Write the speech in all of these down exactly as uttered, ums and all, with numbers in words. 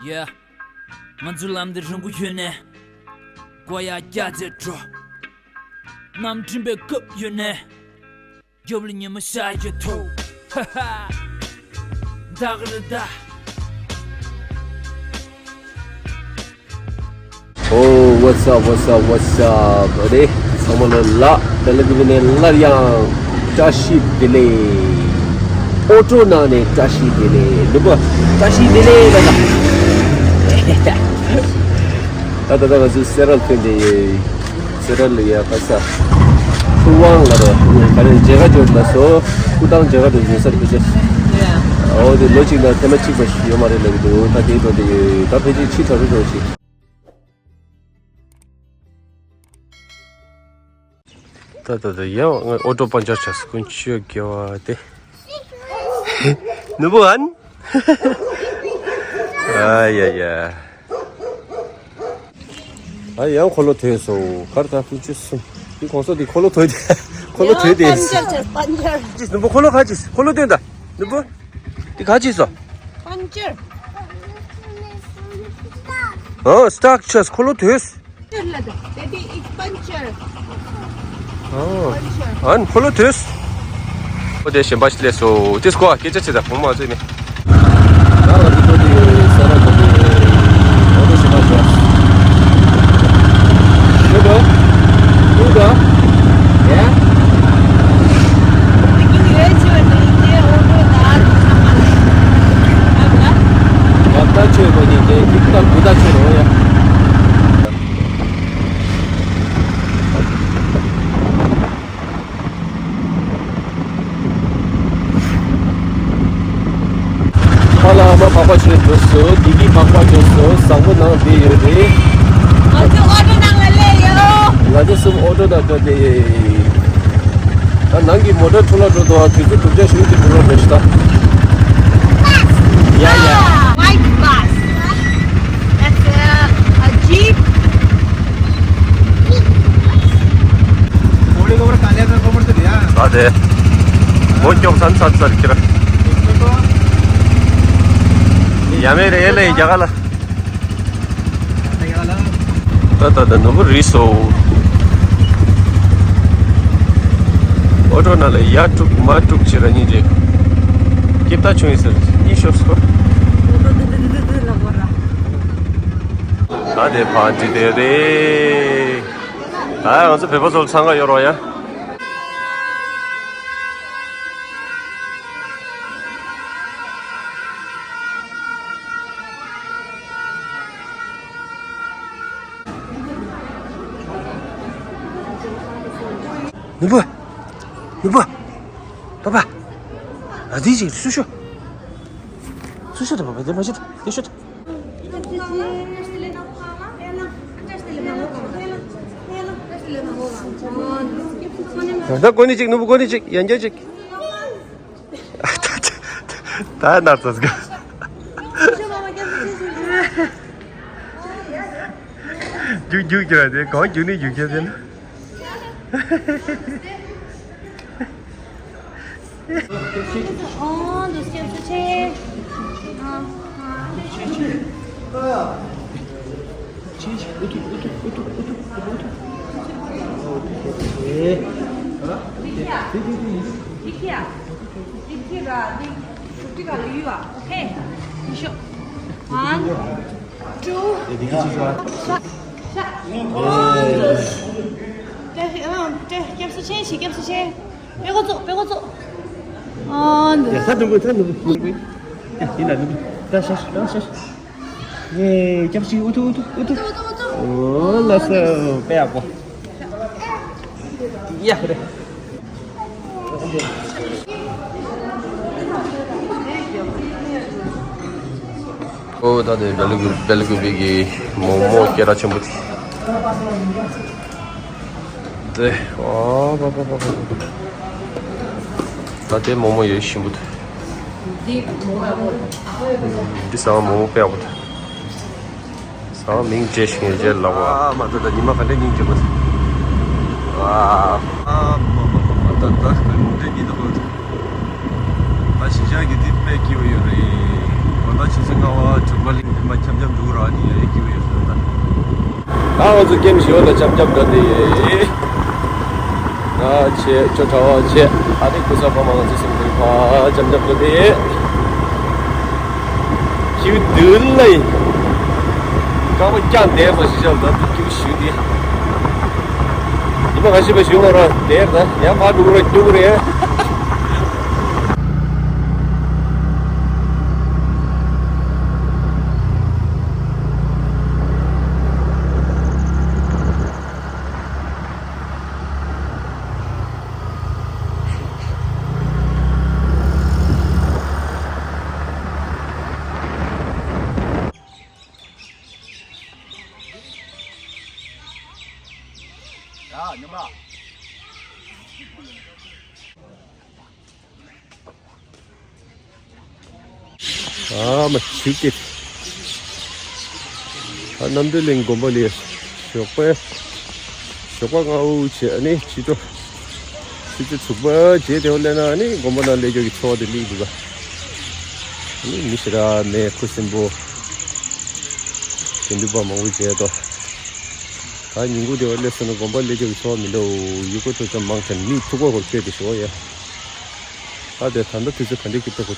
Yeah. ང་ཚོའི་ལམ་འདི་རིང་པོ་ཡོད་ནས། མགོ་ཡར་བཀྱག་བྱས་འགྲོ། གནམ་གྲིམ་པའི་སྐབས་ཡོད་ནས། རྒྱབ་ལ་ཉི་མ་ཤར་གྱི་ཐོག་ཧ་ཧ། ད་ག་རེ་ད། Oh, what's up, what's up, what's up? ཨ་རེ། ཚང་མ་ལ་ལགས། དེ་ལ་གི་ནས་སླར་ཡང་བཀྲ་ཤིས་བདེ་ལེགས། ཨོ་ཊོ་ནང་ནས་བཀྲ་ཤིས་བདེ་ལེགས། ལུས་པོ་བཀྲ་ཤིས་བདེ་ལེགས་ལ་ལགས། ད་ད་ད་ང་ཚོ་སེ་ར་ལ་ཐོན་ཏེ་ཡོད། སེ་ར་ལ་ཡ་ཁ་ས་ཐུབ་དབང་ལ་རེད། ག་རེ་མཇལ་ཁ་འབྱོར་ལ་སོ། སྐུ་ཐང་མཇལ་ཁ་འབྱོར་ཡོད་ས་ཕལ་ཆེར། ཨོ་དེ་ལོ་གཅིག་ན་ཐེངས་མ་གཅིག་པ་ཞིག་ཡོད་མ་རེད་ལབ་ཀྱི་འདུག་ད་དེའི་འགྲོ་དེ་ཡོད། ད་ཕལ་ཆེར་ཕྱི་དྲག་རུ་འགྲོ་ཞིག་ད་ད་ད་ཡང་ང་ཨོ་ཊོ་པན་ཅར་ཆགས་སོང་། དཀོན་མཆོག་དགེ་བ་དེ། ནུ་བོ་ཨན། ཨ་ཡ་ཡ། ཨ་ཡང་འཁོར་ལོ་ཐོན་སོང་། གར་ད་དཀོན་མཆོག་གསུམ། འདི་གོང་ས་འདི་འཁོར་ལོ་ཐོན་ཏེ། འཁོར་ལོ་ཐོན་ཏེ། པན་ཅར་ཆགས། པན་ཅར། ཅིས་ནུ་བོ་འཁོར་ལོ་ག་ཅིས། འཁོར་ལོ་ཐོན་ད། ནུ་བོ། འདི་ག་ཅིས་སོ། པན་ཅར། ཨ་སི་ཊག་ཆགས། འཁོར་ལོ་ཐོན། Daddy, it's puncture. ཨོ། Puncture. ཨན་ཕོ་ལོ་དུས། ཨོ་དེ་གཞན་པ་ཞིག་སླེབས་སོང་། དེ་སྐོར་སྐད་ཆ་བྱེད་ད་གོང་མ་ཚོས་ནི། ད་ང་ཚོ་ཚོ་དེ་ས་ར་ཚོ་དེ་ཨོ་དེ་གཞན་པ་ཞིག་ཡོད་དོ། ཡོད་དོ། ཡ། ད་ཆོས་པ་ནི་དེ་ཀིག་ཏག་གུ་ད་ཆོས་རོ་ཡ། ཁ་ལ་ཨ་མ་པགས་པ་ཆོས་འགྲོ་སོ། དེ་གི་པགས་པ་འགྲོ་སོ། བཟང་པོ་ནང་བསྡད་ཡོད་རེད། ང་ཚོ་ཨོ་ཊོ་ནང་ལ་སླེབས་ཡོད། ང་ཚོ་གསུམ་ཨོ་ཊོ་ནང་འགྲོ་བསྡད་ཡོད། ད་ནང་གི་མོ་ཊ་འཕྲོ་བརླག་འགྲོ་འདུག་དུས་ཚོད་དུས་ཚོད་ཞུ་གི་འགྲོ་རོགས་བྱེད་ཤོག་ད། Yeah, yeah. White bus. That's a, a jeep. ཨ་དེ། མོ་སྐྱོག་སན་སན་སར་ཁྱེར། ཡ་མེ་རེ་ལེ་རྒྱ་ག་ལ། ད་ད་ད་ནོར་བུ་རིས་སོ། ཨོ་ཊོ་ནང་ལ་ཡར་དཀྲུག་མར་དཀྲུག་བྱེད་ར་གཉིས་རྗེས། སྐྱིད་ད་བྱུང་ཡིན་ཟེར་གཉིས་ཤོར་སོ། ད་དེ་ཕ་འདི་དེ་རེད། ད་ང་ཚོ་བོད་པ་ཚོ་ལ་འཚང་ཁ་གཡོར་རོགས་ཡ། ནུ་བོ། ནུ་བོ། པ་པ། ཨ་དེ་ཅིག་སུ་ཤོ། སུ་ཤོ་དང་པ་པ་དེ་མ་ཤོ་དང་དེ་ཤོ་དང་། ད་ཀོ་ནི་ཅིག་ནུ་བོ་ཀོ་ནི་ཅིག་ཡན་རྒྱ་ཅིག་ད་ནར་ཙོ་ག་རྒྱུག་རྒྱུག་ཀྱི་ར་དེ་གང་རྒྱུག་ནི་རྒྱུག་ཀྱི་དེ་ན། ཨོ་འདུག་སེ་སུ་ཆེ། ཨ་ཨ། One, two, ཤ་ཤ། སྐྱབས་སུ་མཆི། སྐྱབས་སུ་མཆི། པད་གོ་ཙོག་པད་གོ་ཙོག་ཨ་འདི། ཡ་ས་འདུག་གོ་ས་འདུག་གོ། ཡ་ཡིན་ལ་འདུག་གོ། ད་ཤ་ཤ་ཤ་ཤ། ཡེ་སྐྱབས་སུ་མཆི། ཨུ་ཐུ་ཨུ་ཐུ་ཨུ་ཐུ། ཨོ་ལ་ས་པད་ཡག་པོ། ཡ་ཧུ་རེ། ཨོ་ད་དེ་བེ་ལི་གུ་བེ་ལི་གུ་བི་གི་མོག་མོག་སྐད་གྲགས་ཆེན་པོ་དེ། དེ་ཨོ་པ་པ་པ་པ། ད་དེ་མོག་མོག་ཡོད་ཞིམ་པོ་དེ། འདི་ཟ་བ་མོག་མོག་དཔེ་ཡག་པོ་དེ། ཟ་བ་མིང་བརྗེད་ཤིང་རྗེས་ལ་བ། ཨ་མ་ད་ད་ཉི་མ་ག་འདྲ་སྙིང་རྗེ་པོ་དེ། ཨ་ཨ་མ་མ་མ་མ་ད་ད་ག་འདྲ་ཉིན་ད་པོ་དེ། ད་གཞིས་ཆགས་ཀྱི་འདི་དཔེ་སྐྱིད་པོ་ཡོད་རེད། གོ་ད་ཆུ་ཚོད་ལྔ་པ་དྲུག་པ་གླིང་འདི་མ་འཁྱམ་འཁྱམ་ ད་ང་ཚོ་ཀེམ་བཞི་པ་ལ་འཆམ་འཆམ་འགྲོ་དེ། ང་ཆེ་ཁྱོད་གྲྭ་བ་ཆེ། ཨ་ནི་ཀུ་ས་ཕ་མ་ང་ཚོ་སེམས་ཁུར་ཕ་འཆམ་འཆམ་འགྲོ་དེ། ཁྱེའུ་བདུན་ལ་ཡིན། རྐང་པ་བརྐྱངས་བསྡད་སོང་ཞིག་བྱས་ད་དུ་ཁྱེའུ་བཞི་དེ། ཉི་མ་ཁ་ཤས་པ་བཞུགས་མ་རོགས་དེར་ད་ཡང་མར་འགྲོ་རོགས་སྐྱོ་གི་རེད། ཡ་ཉི་མ། ཨ་མ་ཆུ་སྐྱེས། ཨ་རྣམ་གྲོལ་གླིང་དགོན་པ་ལས་ཞོགས་པ། ཞོགས་པ་སྔ་པོ་བྱས་ཨ་ནི་ཕྱི་དྲོ། ཕྱི་དྲོ་དྲུག་པ་བྱས་དེ་འོ་ལས་ན་ཨ་ནི་དགོན་པ་ནང་སླེབས་རྒྱུ་གི་ཚོར་བ་དེ་སླེབས་འདུག་ག་ཨ་ནི་མི་ཞེ་དྲག་མེད། ཁུ་སིམ་པོ། དེ་འདུག་པ་མང་པོ་བྱས་ཏོ། ད་ཉིན་གུང་དེ་འོ་སླེབས་སོང་ན་དགོན་པ་སླེབས་རྒྱུ་གི་ཚོར་བ་མི་འདུག་ཡུལ་སྐོར་ཚོ་ཚང་མ་མང་ཆེ་མི་ཐུག་པ་གོ་སྐྱོད་དེ་ཞོག་ཡ། ད་དེ་ད་ལྟ་དུས་ཚོད་ག་འདྲའི་སྐྱིད་པོ་གོ།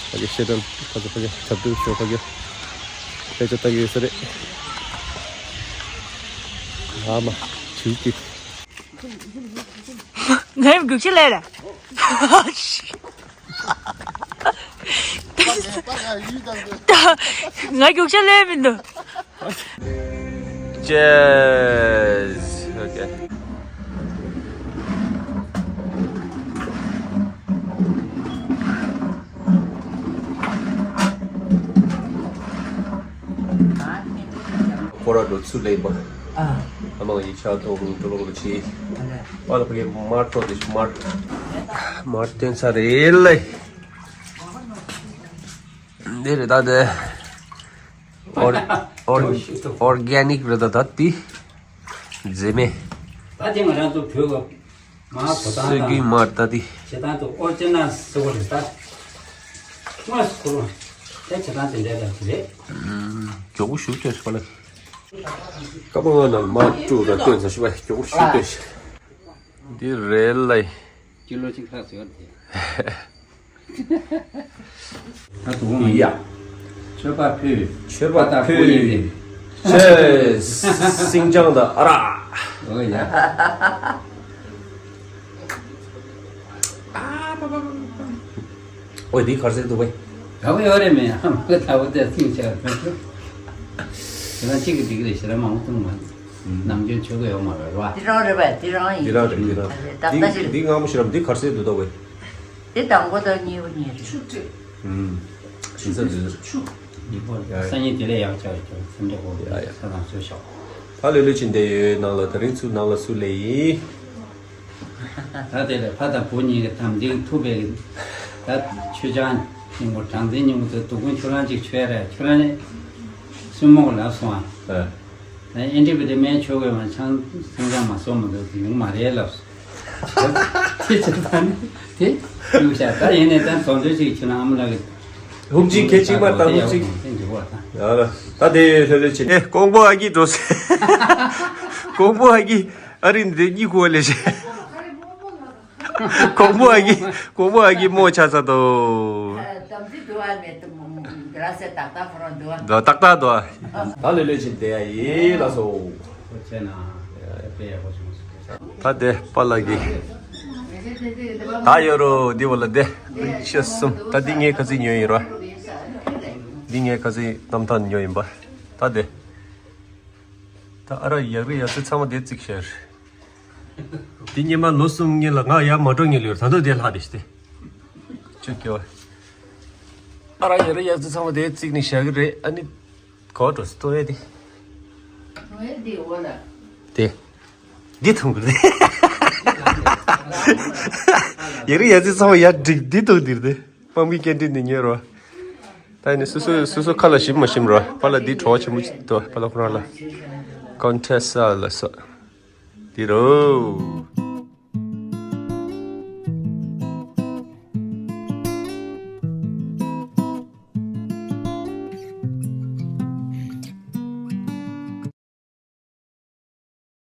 ཕ་གི་བཤད་གྲྭ་ཁ་ཚོ་ཕ་གི་ཁྱབ་བསྒྲགས་ཤོག་ཕ་གི་སྐད་ཆ་ལྟ་གི་ཡོད་ས་རེད། ཨ་མ་ཆུ་སྐྱིད། ངའི་རྒྱུག་ཤི་ལས་ར། ང་རྒྱུག་ཤི་ལས་མི་འདུག Cheers. Okay. ཁོ་ར་འགྲོ་ཚུལ་ལེན་པ། ཨ་མ་ཡི་ཆ་ཐོག་གུང་ཏོ་ལོག་ལོ་ཆི། ཨ་ལ་ཕ་གི་མར་ཏོ་དེ་མར། མར་བསྟན་ས་རེད་ལེ། འདི་རེད་ད་དེ། ཨོར་ཨོར་ཨོར་གེ་ནིག་རེད་ད་ད་དེ། རྫས་མེད། ད་དེ་ང་རང་ཚོ་བོད་ཀྱི་མར་གོ་སྟངས་སྲོལ་རྒྱུན་དང་མར་ད་དེ། བྱེད་སྟངས་དེ་ཨོར་ཅི་ནལ་ཟེར་བ་རེད་ད། དངོས་སུ་ཁོ་རང་དེ་བྱེད་སྟངས་དེ་འདྲ་ལབ་ཀྱི་རེད། མགྱོགས་པོ་ཞུ་ཐོས་སུ་པ་ལ། ཀ་པ་ང་ནང་མ་ཀྲུ་ར་སྟོན་ས་ཞུ་བ་མགྱོགས་པོ་ཞུ་ཐོས་ཤིག་འདི་རེད་ལ། ཀི་ལོ་གཅིག་ལྷག་ཟེར་བ་དེ། ད་དུང་མ་ཡ། མཆོད་པ་ཕུལ། མཆོད་པ་ཕུལ། ཆེ། སིང་ཅང་དང་ཨ་རག་འོ་ཡ། ཨ་པ་པ་པ་པ། ཨོ་འདི་གར་སེ་འདུག་པས། ལྟ་བུ་ཡོད་རེད་མེད་ཡང་ལྟ་བུ་དེ་སིང་ཆ་རེད། ཁྱེད་རང་གཅིག་གི་འགྲིག་རེད་ཞེ་དྲག་མང་པོ་གཏོང་མ་ནམ་རྒྱུན་ཆོས་གོ་ཡོད་མ་རེད་བ། འདི་རང་རེད་པས་འདི་རང་ཡིན། འདི་རང་རེད་འདི་རང་། ད་ལྟ་ཞིག་འདི་སྔ་མོ་ཞེ་དྲག་འདི་གར་སེ་འདུག་ལྟ་བུ། དེ་དང་པོ་དང་གཉིས་པ་གཉིས་རེད། ཆུ་ཁྲིད། ཨུམ། ཇི་ས་ཇི་ས། ཆུ། ཉིས་པོ་རེད། སང་ཉིན་དེ་ལས་ཡག་ཆགས་ཡོད་ཀྱང་སེམས་ཁྲལ་དགོས་ཡ་ཡ། ས་དང་ཚོས་ཤོག་ད་ལོས་ལོས་ཕྱིན་བསྡད་ཡོད་ནང་ལ་ད་རིང་ཚུར་ནང་ལ་སུ་སླེབས་ཡིན། ད་དེ་ལས་ཕ་དང་བུ་གཉིས་ཀྱི་དམ་ཚིག་མཐུ་བའི་ད་མཆོད་ཆང་སྙིང་པོ་སྦྲང་རྩི་སྙིང་པོ་དེ་སྡུག་ཀུན་ཁྱོད་རང་གཅིག་མཆོད་རེད་ཁྱོད་རང་ནི་སྲུ་མོ་གི་ལབ་སོང་ཨ། ཨ། ད་ཨེ་འདྲི་བི་དེ་སྨན་མཆོད་དགོས་མ་ཆང་སེང་ཆང་མ་སོང་མ་འདུག་དེ་ཡོང་མ་རེད་ལབ་སོང་། དེ་ཆེ་ད་ནི་དེ་གཡུག་བཞག་ད་ཡིན་ནའི་ད་བཙོང་འདོད་ཅིག་ཁྱོད་རང་ཨ་མ་ལགས་ཀྱི། ཧུབ་ཅིག་ཁེ་ཅིག་མ་ད་ཧུབ་ཅིག་ཡ་ལ་ད་དེ་ལྷོད་ལྷོད་བྱེད། ཨེ་ཀོང་པོ་ཨ་གི་འགྲོ་སེ། ཀོང་པོ་ཨ་གི་ཨ་རི་འདི་གཉིས་ཁུ་བ་ལས་བྱེད། ཀོང་པོ་ཨ་གི་ཀོང་པོ་ཨ་གི་མོ་ཆ་ས་དོ། དམ་ཚིག་འདུག་ཨ་མེད་དུ་མོ་འདི་ར་སེ་ཏག་ཏག་ཁོ་རང་འདུག་ཨ། འདུག་ཏག་ཏག་འདུག་ཨ། ད་ལོས་ལོས་བྱེད་བསྡད་ཡ་ཡིན་ལགས་སོ། ཁོ་ཆེ་ན་དཔེ་ཡག་པོ་བྱུང་སོང་། ད་དེ་པཱ་ལགས་ཀྱི་ད་ཡོད་རོ་འདི་བ་ལ་དེ་ཤ་གསུམ་ད་འདི་ངས་ཁ་ཚིག་ཉོས་ཡིན་རོ། འདི་ངས་ཁ་ཚིག་གནམ་ཐང་ཉོས་ཡིན་པ། ད་དེ་ད་ཨ་ར་ཡག་རི་ཡག་སི་ཚང་མ་དེ་བརྩིགས་ཤར། འདི་སྔོན་མ་ལོ་གསུམ་སྔོན་ལ་ང་ཡར་མ་འགྲོ་སྔོན་ལ་ཡོད་ད་དུང་དེ་ལྷག་རེད་ཤི་དེ། ཅོ་ཀྱོ། ཨ་ར་ཡག་རི་ཡག་སི་ཚང་མ་དེ་བརྩིགས་ནས་བཞག་གི་རེད་ཨ་ནི། གོ་འགྲོ་སི་ཏོ་ཨེ་དེ། ཨེ་དེ་འོ་ན། དེ། འདི་ཐུང་གི་རེད། ཡག་རི་ཡག་སི་ཚང་མ་ཡར་འགྲིག་འདི་ཐུང་འདིར་དེ། པམ་གི་ཀེན་ཊིན་ནས་ཉོས་རོ། ད་ཡིན་ནི་སོ་སོ་སོ་སོ་ཁ་ལ་ཞིམ་མ་ཞིམ་རོ། པཱ་ལགས་འདི་བྲོ་བ་ཆེན་པོ་ཅིག་འདུག་པཱ་ལགས་ཁོ་རང་ལ། ཀོན་ཊེ་ས་ལ་སོ། འདི་རོ།